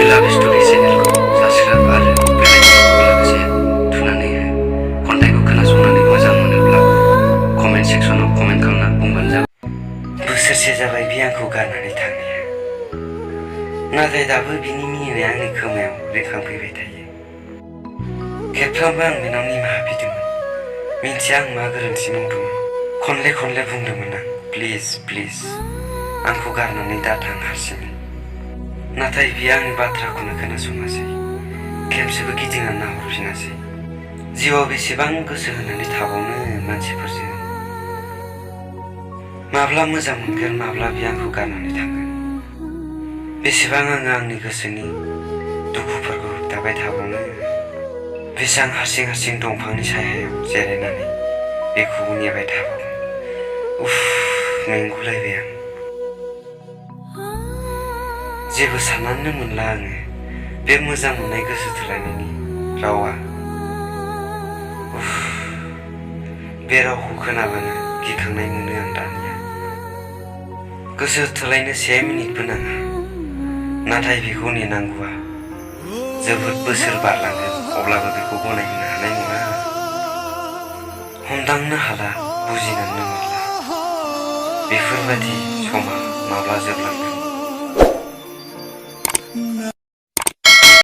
लाभ story चेनेलखौ subscribe आरो बेल आइकनखौ लोगोसे थुनानै हो। खन्थाइखौ खोनासंनानै मोजां मोनोब्ला कमेन्ट सेक्सनाव कमेन्ट खालामना बुंबानो जाबाय। बोसोरसे जाबाय बि आंखौ गारनानै थांनाया, नाथाय दाबो बिनि मिनिनाया आंनि खोमायाव रिखांफैबाय थायो। खेबफ्रोमबो आं बिनाव निमाहा बिदोंमोन, मिन्थिया आं मा गोरोन्थि मावदोंमोन। खनले खनले बुंदोंमोन आं, प्लिज प्लिज आंखौ गारनानै दाथां हारसिङै। नाथाय बियो आंनि बाथ्राखौनो खोनासङासै, खेबसेबो गिदिंना नाहरफिनासै। जिउआव बेसेबां गोसो होनानै थाबावनो मानसिफोरजों। माब्ला मोजां मोनगोन, माब्ला बियो आंखौ गारनानै थांगोन। बेसेबां आङो आंनि गोसोनि दुखुफोरखौ होबथाबाय थाबावनो। बेसेबां हारसिं हारसिं दंफांनि सायायाव जिरायनानै बेखौ नेबाय थाबावनो। उफ, मेंगुलायबाय आं। जेबो साननानै मोनला आङो बे मोजां मोननाय गोसो थोलायनायनि रावा। उफ, बे रावखौ खोनाबानो गिखांनाय मोनो आं दानिया। गोसो थोलायनो 1 मिनिटबो नाङा, नाथाय बेखौ नेनांगौआ जोबोद बोसोर बारलांगोन, अब्लाबो बेखौ गनायनो हानाय नङा। हमदांनो हाला, बुजिनानै मोनला बेफोरबादि समा माब्ला जोबलांगोन।